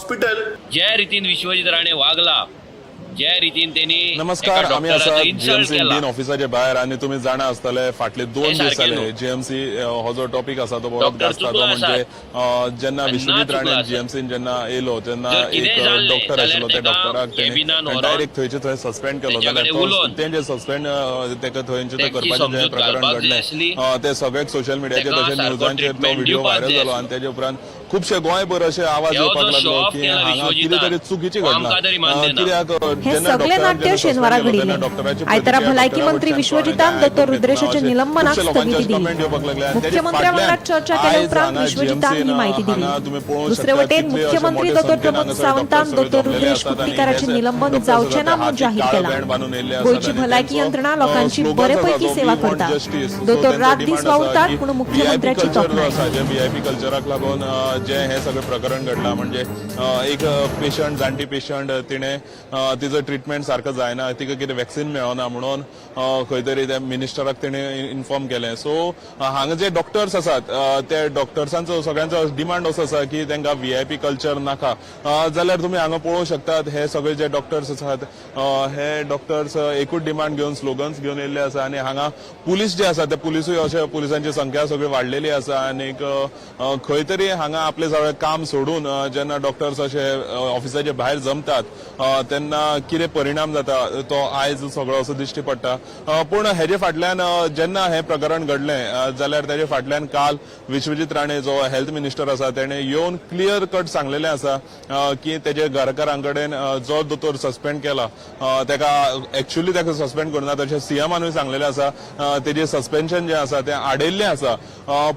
Hospital जे रितीन विश्वजीत राणे वागला, जे रितीन तेणी नमस्कार, एका आमी डॉक्टराचो आसा इन्सल्ट जीएमसी केला डीन ऑफिसाच्या भायर आनी तुमी जाणा आसतले फाटले 2 हे दीस सारकें जाले न्हू. जीएमसी हो जो टॉपीक आसा तो बरोच डॉक्टर गाजता, तो चुकलो म्हणजे जेन्ना आनी ना विश्वजीत चुकलो राणे आसा. जीएमसीन जेन्ना येयलो तेन्ना जर कितेंय एक जाल्लें डॉक्टर जाल्यार आशिल्लो, त्या तेका डॉक्टराक केबिनान तेणी व्हरोन डायरेक्ट थंयचे थंय सस्पेंड केलो. तेच्या जाल्यार कडेन उलोवन तें जे सस्पेंड तेका थंयचे थंय तेची करपाचें जें समजूत प्रकरण घालपाक जाय घडलें आसली. तें सगळें सोशल मिडियाचेर तेका तशें सारको न्यूजांचेर तो ट्रिटमेंट व्हिडिओ दिवपाक व्हायरल जाय जालो आसलो. आनी तेजे उपरांत खुबशे गोंयभर अशे आवाज हो येवपाक जो लागलो शो ऑफ की केला हांगा कितें विश्वजितान तरी चुकीचें हो आमकां तरी घडलां. मान्य ना. कित्याक हे जेन्ना सगळे डॉक्टराक नाट्य जेन्ना शेनवारा सस्पेंड केलो तेन्ना घडिल्लें. डॉक्टराची आयतारा प्रतिक्रिया भलायकी डॉक्टरा मंत्री कडच्यान विश्वजितान कोणें दोतोर आयकूंक रुद्रेशाच्या घेतलें ना, निलंबनाक अशें खुबशे स्थगिती लोकांचे दिली. कमेंट येवपाक लागले आनी तेजे मुख्यमंत्र्या वांगडा फाटल्यान चर्चा केले आयज उपरांत हांगा विश्वजितान ही GMC माहिती दिली. हांगा तुमी पळोवंक दुसरे शकता वटेन कितले अशे मुख्यमंत्री मोठे दोतोर संख्येन प्रमोद हांगासर सावंतान डॉक्टर सगळे दोतोर जमलेले रुद्रेश आसात आनी कुट्टीकाराचें हे निलंबन डॉक्टर जावचें ना सगळे म्हूण हातीक जाहीर काळो केलां. बँड बांदून येयल्ले आसात गोंयची आनी भलायकी तेंचो, यंत्रणा लोकांची स्लोगन्स बरे आसा पैकी तो, सेवा "We want करता. justice." So दोतोर तेंचो रात दीस डिमांड आसा वावुरतात की पूण VIP मुख्यमंत्र्याची कल्चर जो तोखणाय. आसा, जे व्हीआयपी कल्चराक लागून जे हे सगळें प्रकरण घडलां, म्हणजे एक पेशंट, जाणटी पेशंट, तिणें तिजो ट्रिटमेंट सारको जायना, तिका कितें वॅक्सिन मेळना म्हणून खंय तरी त्या मिनिस्टराक तिणें इन्फॉर्म केलें. सो हांगा जे डॉक्टर्स आसात ते डॉक्टर्सांचो सगळ्यांचो डिमांड असो आसा की तांकां व्हीआयपी कल्चर नाका. जाल्यार तुमी हांगा पळोवंक शकतात हे सगळे जे डॉक्टर्स आसात हे डॉक्टर्स एकूच डिमांड घेवन स्लोगन्स घेवन येयल्ले आसा आनी हांगा पुलीस जे आसा ते पुलिसूय अशे पुलिसांची संख्या सगळी वाडलेली आसा आनी खंय तरी हांगा आपलें सगळें काम सोडून जेन्ना डॉक्टर्स अशे ऑफिसाचे भायर जमतात तेन्ना कितें परिणाम जाता तो आयज सगळो असो दिश्टी पडटा. पूण हेजे फाटल्यान जेन्ना हें प्रकरण घडलें जाल्यार तेजे फाटल्यान काल विश्वजीत राणे जो हेल्थ मिनिस्टर आसा तेणे येवन क्लियर कट सांगलेलें आसा की तेजे घरकारां कडेन जो दोतोर सस्पेंड केला तेका एक्चुअली तेका सस्पेंड करूना, तशें सीएमानूय सांगलेलें आसा तेजें सस्पेन्शन जें आसा तें आडयल्लें आसा.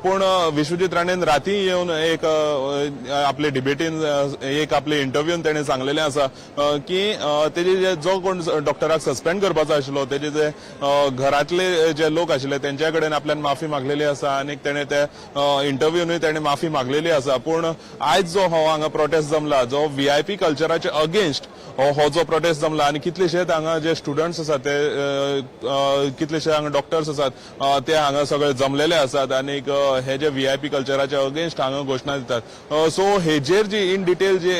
पूण विश्वजीत राणेन राती येवन एक आपले डिबेटीन एक आपले इंटरव्यून तेणें सांगलेलें आसा की तेजे जे जो कोण डॉक्टराक सस्पेंड करपाचो आशिल्लो तेजे जे घरांतले जे लोक आशिल्ले तेंच्या कडेन आपल्यान माफी मागलेली आसा आनी तेणें ते इंटरव्यूनूय तेणें माफी मागलेली आसा. पूण आयज जो हो हांगा प्रोटेस्ट जमला जो व्हीआयपी कल्चराचे अगेन्स्ट हो जो प्रोटेस्ट जमला आनी कितलेशेच हांगा जे स्टुडंट्स आसात ते कितलेशे हांगा डॉक्टर्स आसात ते हांगा सगळे जमलेले आसात आनी हे जे व्हीआयपी कल्चराचे अगेन्स्ट हांगा घोशणा दितात. सो हेजेर जी इन डिटेल जी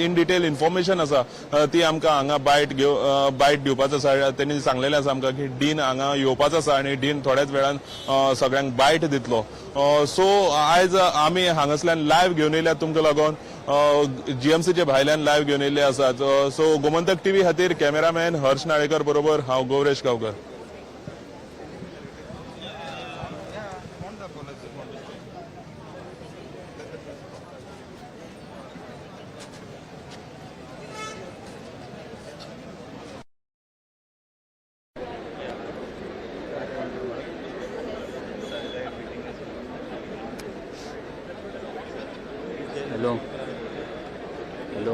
इन डिटेल इन्फॉर्मेशन आसा ती आमकां हांगा बायट दिवपाचो आसा. तेणी सांगलेलें आसा आमकां की डीन हांगा येवपाचो आसा आनी डीन थोड्याच वेळान सगळ्यांक बायट दितलो. सो आयज आमी हांगासल्यान लायव्ह घेवन येयल्यात तुमकां लागून जीएमसीचे भायल्यान लायव्ह घेवन येयल्ले आसात. सो गोमंतक टीव्ही खातीर कॅमेरामॅन हर्ष नाळेकर बरोबर हांव Gauresh Gaonkar. Hello. Hello.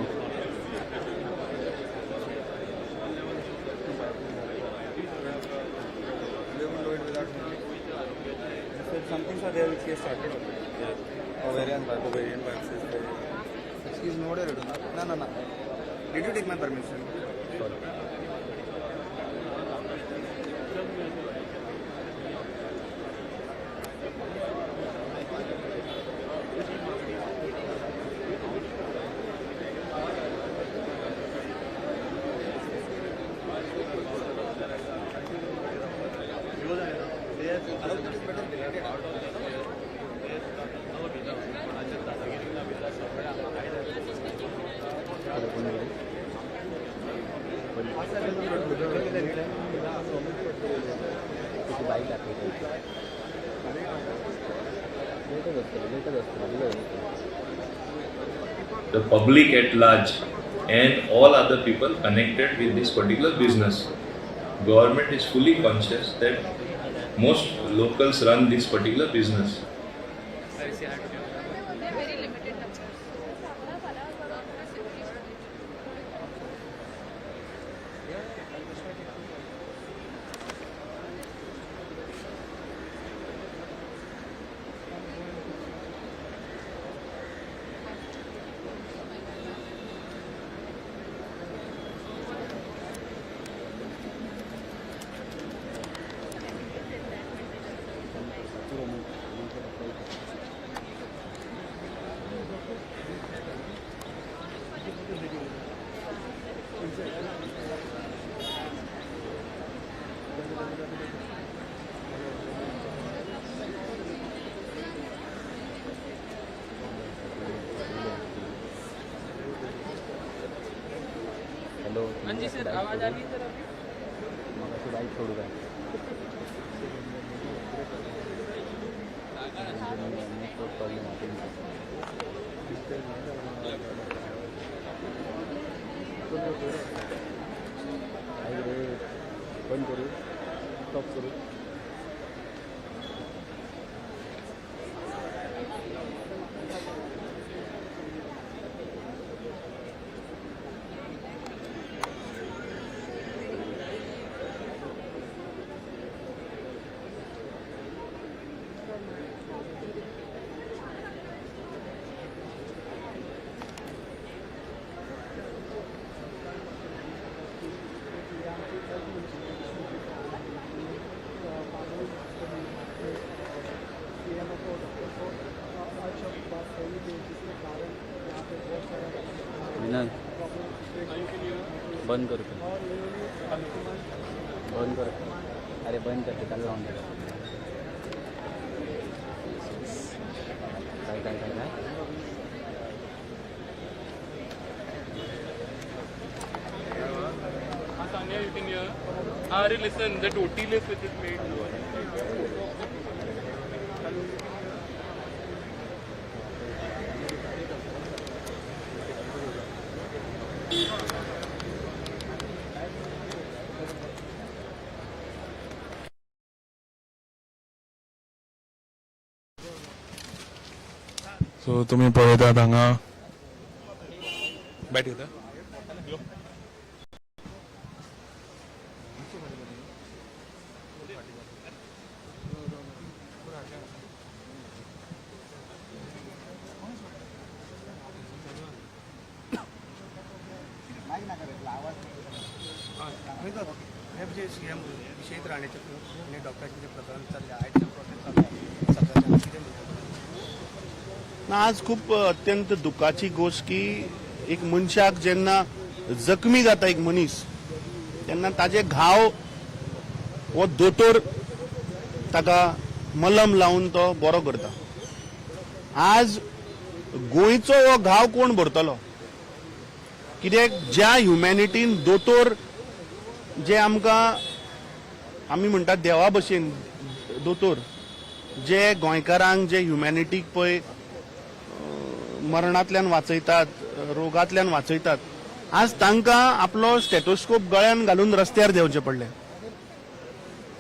Some things are there which he has started already. Ovarian biopsy. Ovarian biopsy is there. He's nowhere written. No, no, no. Did you take my permission? Sorry. The public at large and all other people connected with this particular business. Government is fully conscious that most locals run this particular business. Very limited numbers. Hello. हाँ जी sir, आवाज आ रही है sir अभी? मगाशी bike सोडू काय? Network problem आहे. ऐक रे, बंद करू, स्टॉप करू. विनय, बंद करतो, बंद कर. अरे, बंद करते, चालू राहून दे. काय काय काय काय? Sanya, you can hear. Arey, listen, that OT list which is made. So तुमी पळयतात हांगा बॅट घेता. साहेब, जे सीएम विश्वजीत राणेचे आणि डॉक्टरांचे जे प्रकरण चालले आहे, ते प्रोसेस चालू आहे सध्याच्या, किती म्हणतात? ना, आज खूप अत्यंत दुखाची गोष्ट की एक मनशाक जेन्ना जखमी जाता एक मनीस, तेन्ना ताजे घाव हो दोतोर ताका मलम लावन तो बरो करता. आज गोंयचो हो घाव कोण भरतलो? कित्याक ज्या ह्युमॅनिटीन दोतोर जे आमकां आमी म्हणटात देवा भशेन दोतोर, जे गोंयकारांक, जे ह्युमॅनिटीक पळय मरणांतल्यान वाचयतात, रोगांतल्यान वाचयतात, आज तांकां आपलो स्टेटोस्कोप गळ्यान घालून रस्त्यार देंवचें पडलें.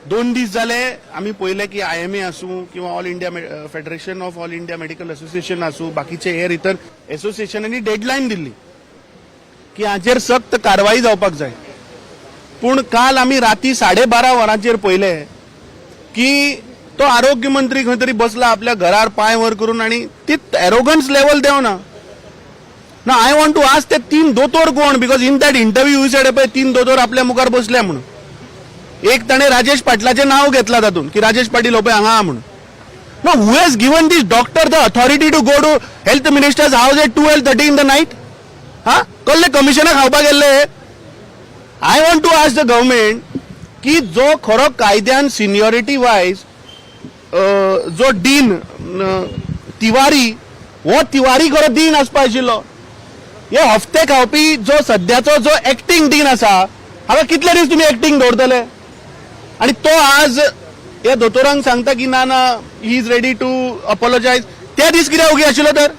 2 दीस जाले आमी पळयलें की आयएमए आसूं किंवा All India Federation of All India Medical Association आसूं, बाकीचे हेर इतर एसोसिएशनांनी डेडलायन दिल्ली की हाचेर सक्त कारवाई जावपाक जाय. पूण काल आमी राती 12:30 वरांचेर पळयलें की तो आरोग्य मंत्री खंय तरी बसला आपल्या घरार पांय वर करून आणि ती एरोगन्स लेवल देवना ना. I want to ask, ते तीन दोतोर कोण? Because in that interview you said पळय, तीन दोतोर आपल्या मुखार बसले म्हणून. एक ताणें राजेश पाटलाचें नांव घेतलां तातूंत की राजेश पाटील हो पळय हांगा आहा म्हणून. No, who has given this doctor the authority to go to health minister's house at 12:30 in the night? हा, कसले कमिशनां खावपाक गेल्ले? I want to ask the government की जो खरो कायद्यान सिनियरिटी वायज जो डीन तिवारी, हो तिवारी खरो डीन आसपा आशिल्लो. हे हफ्ते खावपी जो सद्याचो जो एक्टींग डीन आसा, हांगा कितले दीस तुमी एक्टींग दवरतले? आणि तो आज ह्या दोतोरांक सांगता की ना ना, he is ready to apologise. त्या दीस कित्याक ओगी आशिल्लो तर?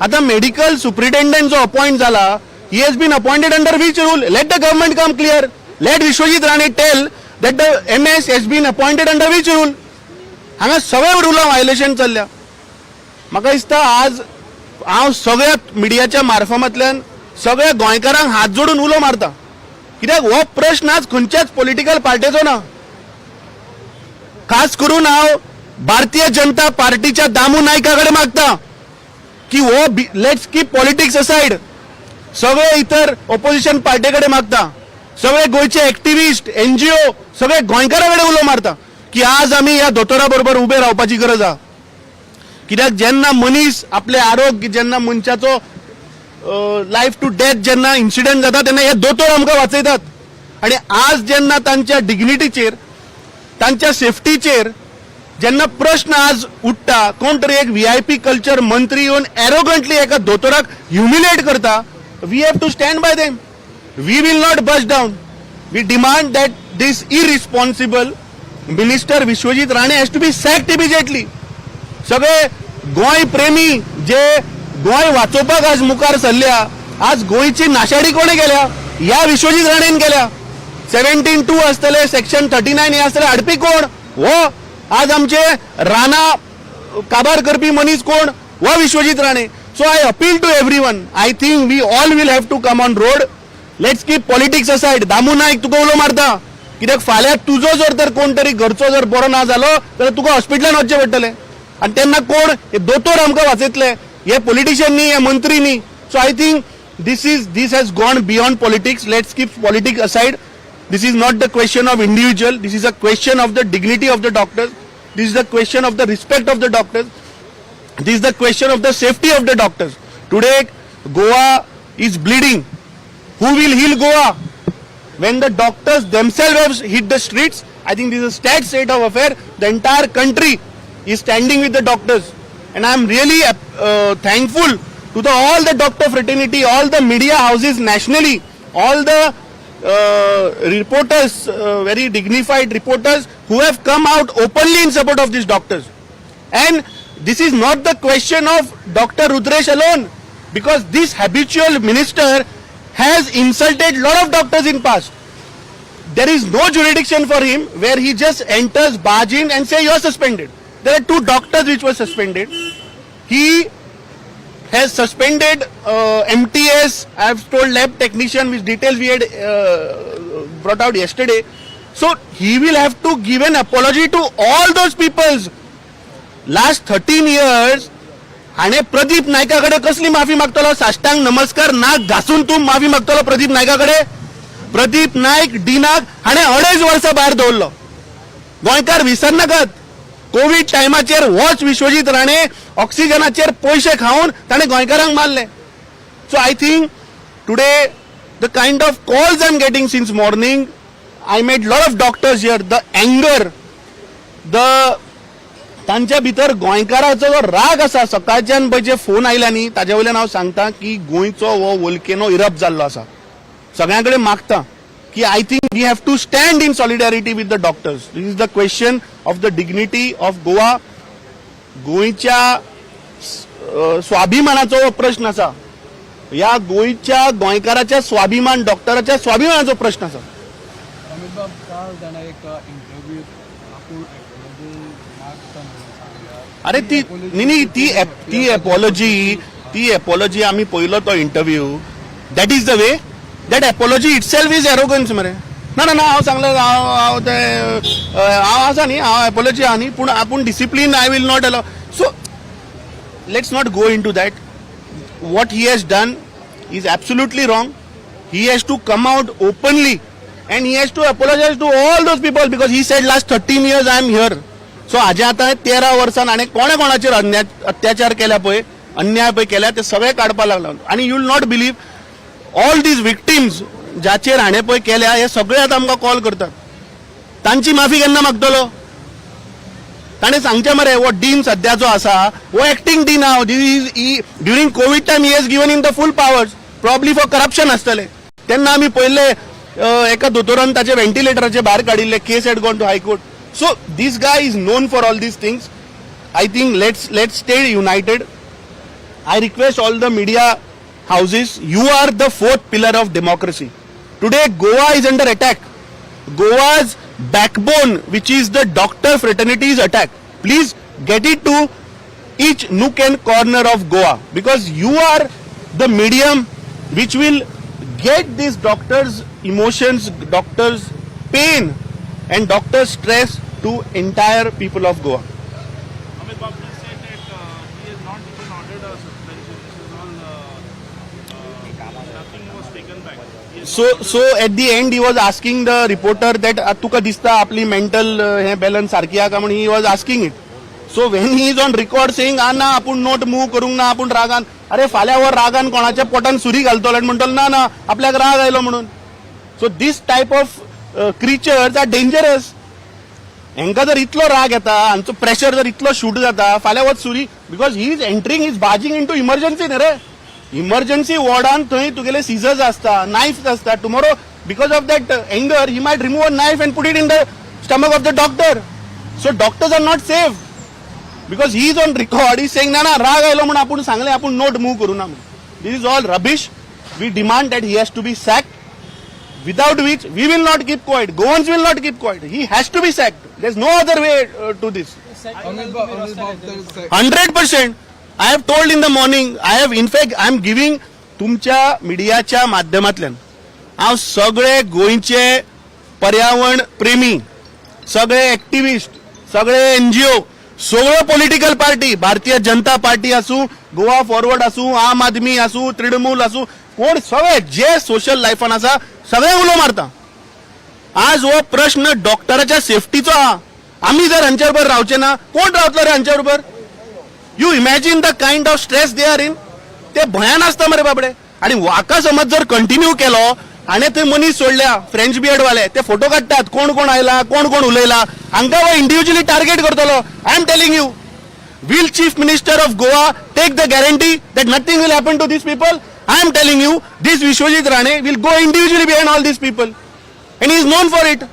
आता मेडिकल सुप्रिटेंडंट जो अपॉइंट जाला, he has been appointed under which rule? Let the government come clear. Let Vishwajit Rane tell that the MS has been appointed under which rule. हांगा सगळे रुलां व्हायलेशन चल्ल्या. म्हाका दिसता आज हांव सगळ्या मिडियाच्या मार्फतांतल्यान सगळ्या गोंयकारांक हात जोडून उलो मारता, कित्याक हो प्रश्न आज खंयच्याच पॉलिटिकल पार्टेचो ना. खास करून हांव भारतीय जनता पार्टीच्या दामू नायका कडेन मागता की हो, let's keep politics aside. सगळे इतर ओपोजिशन पार्टे कडेन मागता, सगळे गोंयचे एक्टिविस्ट, एनजीओ, सगळे गोंयकारा कडेन उलो मारता की आज आमी ह्या दोतोरा बरोबर उबे रावपाची गरज आहा. कित्याक जेन्ना मनीस आपले आरोग्य, जेन्ना मनशाचो लायफ टू डेथ जेन्ना इन्सिडंट जाता, तेन्ना हे दोतोर आमकां वाचयतात. आणि आज जेन्ना तांच्या डिग्निटीचेर, तांच्या सेफ्टीचेर जेन्ना प्रश्न आज उठता, कोण तरी एक व्हीआयपी कल्चर मंत्री येवन एरोगंटली एका दोतोराक ह्युमिलेट करता, we have to stand by them. We will not budge down. We demand that this irresponsible minister Vishwajit Rane has to be sacked immediately. सगळे गोंय प्रेमी जे गोंय वाचोवपाक आज मुखार सरल्या, आज गोंयची नाशाडी कोणे केल्या? ह्या विश्वजीत राणेन केल्या. 17(2) आसतले, सेक्शन 39 हे आसतले, हाडपी कोण? हो आज आमचे रानां काबार करपी मनीस कोण? हो Vishwajit Rane. So I appeal to everyone. I think we all will have to come on road. Let's keep politics aside. Damu Naik, तुका उलो मारता, कित्याक फाल्यां तुजो जर तर कोण तरी घरचो जर बरो ना जालो जाल्यार तुका हॉस्पिटलान वचचें पडटलें आनी तेन्ना कोण हे दोतोर आमकां वाचयतले? हे पॉलिटिशियन न्ही, हे मंत्री न्ही. So I think this has gone beyond politics. Let's keep politics aside. This is not the question of individual. This is a question of the dignity of the doctors. This is the question of the respect of the doctors. This is the question of the safety of the doctors. Today, Goa is bleeding. Who will heal Goa? When the doctors themselves have hit the streets, I think this is a sad state of affair. The entire country is standing with the doctors. And I am really thankful to all the doctor fraternity, all the media houses nationally, all the reporters, very dignified reporters who have come out openly in support of these doctors. And this is not the question of Dr. Rudresh alone, because this habitual minister has insulted lot of doctors in past. There is no jurisdiction for him where he just enters, barge in and say, "You are suspended." There are two doctors which were suspended. He has suspended MTS, I have told, lab technician, which details we had brought out yesterday. So he will have to give an apology to all those peoples. Last 13 years हाणे प्रदीप नायका कडेन कसली माफी मागतलो? साष्टांग नमस्कार, नाक घासून तूं माफी मागतलो प्रदीप नायका कडेन? प्रदीप नायक डिनाक हाणे अडेज वर्सां भायर दवरलो. गोंयकार विसरनाकात, कोवीड टायमाचेर होच विश्वजीत राणे ऑक्सिजनाचेर पयशे खावन ताणें गोंयकारांक मारले. So I think today, the kind of calls I am getting since morning, I met lot of doctors here, the anger, the तांच्या भितर गोंयकाराचो जो राग आसा, सकाळच्यान पळय जे फोन आयल्या न्ही, ताजे वयल्यान हांव सांगता की गोंयचो हो वोल्केनो इरप्ट जाल्लो आसा. सगळ्यां कडेन मागता की I think we have to stand in solidarity with the doctors. This is the question of the dignity of Goa. गोंयच्या स्वाभिमानाचो हो प्रश्न आसा. ह्या गोंयच्या गोंयकाराच्या स्वाभिमान, डॉक्टराच्या स्वाभिमानाचो प्रश्न आसा. अमित बाब, काल ताणें एक इंटरव्यू आपूण एपोलॉजी मागता म्हणून सांगल्या. अरे, ती न्ही न्ही, ती एपोलॉजी आमी पयलो तो interview, that is the way. That apology itself is arrogance मरे. ना ना ना, हांव सांगलें, हांव हांव ते हांव आसा न्ही, हांव एपोलॉजी आहा न्ही, पूण आपूण discipline I will not allow. So let's not go into that. What he has done is absolutely wrong. He has to come out openly and he has to apologize to all those people, because he said, "Last 13 years I am here." So हाजे आतां 13 वर्सान हाणें कोणा कोणाचेर अन्याय अत्याचार केल्या पळय, अन्याय पळय केल्या, ते सगळे काडपा लागला. आनी you will not believe, all these victims ज्याचेर हाणें पळय केल्या, हे सगळे आतां आमकां कॉल करतात. तांची माफी केन्ना मागतलो? ताणें सांगचें मरे, हो डीन सध्या जो आसा हो एक्टींग डीन आहा. During Covid time he has given in the full powers, probably for corruption आसतले. तेन्ना आमी पयले एका दोतोरान ताचे व्हेंटिलेटराचे भायर काडिल्ले. Case had gone to High Court. So this guy is known for all these things. I think let's stay united. I request all the media houses, you are the fourth pillar of democracy. Today, Goa is under attack. Goa's backbone, which is the doctor fraternity, is attacked. Please get it to each nook and corner of Goa, because you are the medium which will get these doctors' emotions, doctors' pain, and doctors' stress to entire people of Goa. Amit Babu said that he has not even ordered a suspension. This is all, nothing was taken back. He has So at the end he was asking the reporter that तुका दिसता आपली mental हे balance सारकी आहा का म्हणून he was asking it. So when he is on record saying, "आ ना, आपूण नोट मूव करूंक ना, आपूण रागान," अरे, फाल्यां हो रागान कोणाच्या पोटान सुरी घालतलो आनी म्हणटलो, ना ना, आपल्याक राग आयलो म्हणून. So this type of creatures are dangerous. हेंका जर इतलो राग येता, हांचो प्रेशर जर इतलो शूट जाता, फाल्यां वच सुरी, because he is entering, is barging into emergency न्ही रे. इमर्जन्सी वॉर्डान थंय तुगेले सीझर्स आसता, नायफ आसता. Tomorrow because of that anger he might remove a knife and put it in the stomach of the doctor. So doctors are not safe because he is on record is saying ना ना, राग आयलो म्हणून आपूण सांगलें, आपूण note move करूं ना म्हणून. This is all rubbish. We demand that he has to be sacked, without which we will not keep quiet. Goans will not keep quiet. He has to be sacked. There's no other way to this. Amit बाब तर 100%. I have told in the morning, I have, in fact, I am giving तुमच्या मिडियाच्या माध्यमांतल्यान हांव सगळे गोंयचे पर्यावरण प्रेमी, सगळे एक्टिविस्ट, सगळे एनजीओ, सगळ्यो political party, Bharatiya Janata party आसूं, गोवा फॉरवर्ड आसूं, आम आदमी आसूं, तृणमूल आसूं, कोण सगळे जे सोशल लायफान आसा सगळे उलो मारता. आज हो प्रश्न डॉक्टराच्या सेफ्टीचो आहा. आमी जर हांच्या बरोबर रावचे ना, कोण रावतलो रे हांच्या बरोबर? You imagine the kind of stress they are in. ते भंयान आसता मरे बाबडे. आनी वाका समज जर कंटिन्यू केलो, हाणें थंय मनीस सोडल्या फ्रेंच बियर्डवाले, ते फोटो काडटात, कोण कोण आयला, कोण कोण उलयला. हांकां हो इंडिव्हिज्युअली टार्गेट करतलो. I am telling you, will Chief Minister of Goa take the guarantee that nothing will happen to these people? I am telling you, this Vishwajit Rane will go individually behind all these people and he is known for it.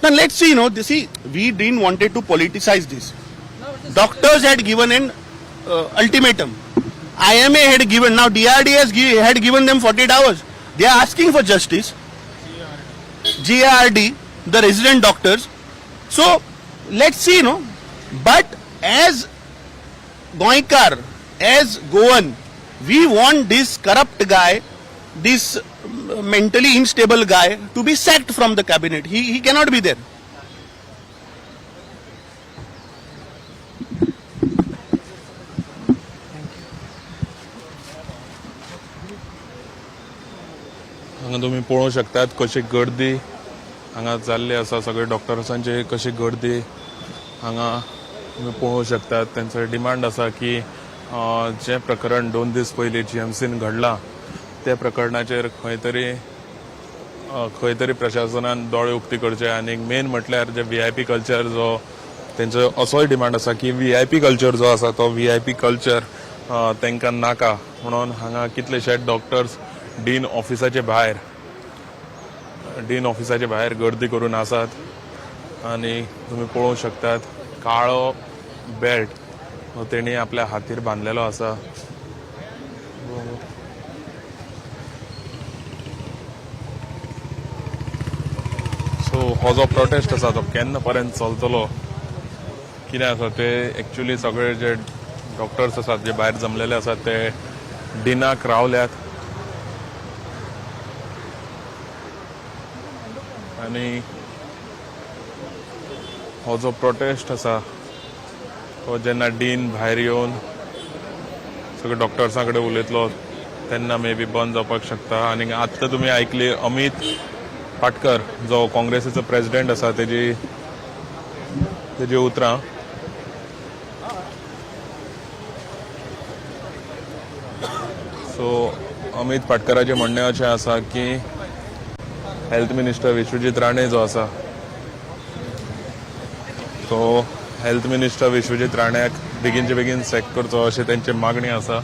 Now let's see, see, we didn't wanted to politicize this. Doctors had given an ultimatum. IMA had given, now DRD had given them 48 hours. They are asking for justice. GARD, the resident doctors. So let's see, no. But as Goinkar, as Goan, we want this corrupt guy, this mentally unstable guy to be sacked from the cabinet. He cannot be there. हांगा तुमी पळोवंक शकतात कशी गर्दी हांगा जाल्ली आसा. सगळे डॉक्टर्सांची कशी गर्दी हांगा तुमी पळोवंक शकतात. तेंचो डिमांड आसा की जें प्रकरण 2 दीस पयलीं जीएमसीन घडलां त्या प्रकरणाचेर खंय तरी प्रशासनान दोळे उक्ती करचे आनी मेन म्हटल्यार जे व्हीआयपी कल्चर जो तेंचो असोय डिमांड आसा की व्हीआयपी कल्चर जो आसा तो व्हीआयपी कल्चर तांकां नाका म्हणून हांगा कितलेशेच डॉक्टर्स डीन ऑफिसाचे भायर गर्दी करून आसात. आनी तुमी पळोवंक शकतात, काळो बेल्ट हो तेणी आपल्या हातीर बांदलेलो आसा. सो हो जो प्रोटेस्ट आसा तो केन्ना पर्यंत चलतलो, कितें आसा ते, एक्चुली सगळे जे डॉक्टर्स आसात, जे भायर जमलेले आसात, ते डिनाक रावल्यात आनी हो जो प्रोटेस्ट आसा तो जेन्ना डीन भायर येवन सगळे डॉक्टर्सां कडेन उलयतलो तेन्ना मे बी बंद जावपाक शकता. आनी आत्तां तुमी आयकली अमीत पाटकर जो काँग्रेसीचो प्रेसिडेंट आसा तेजी उतरां. सो अमीत पाटकराचें म्हणणें अशें आसा की हेल्थ मिनिस्टर विश्वजीत राणे जो आसा तो हेल्थ मिनिस्टर विश्वजीत राण्याक बेगीनचे बेगीन सॅक करचो अशें तेंची मागणी आसा.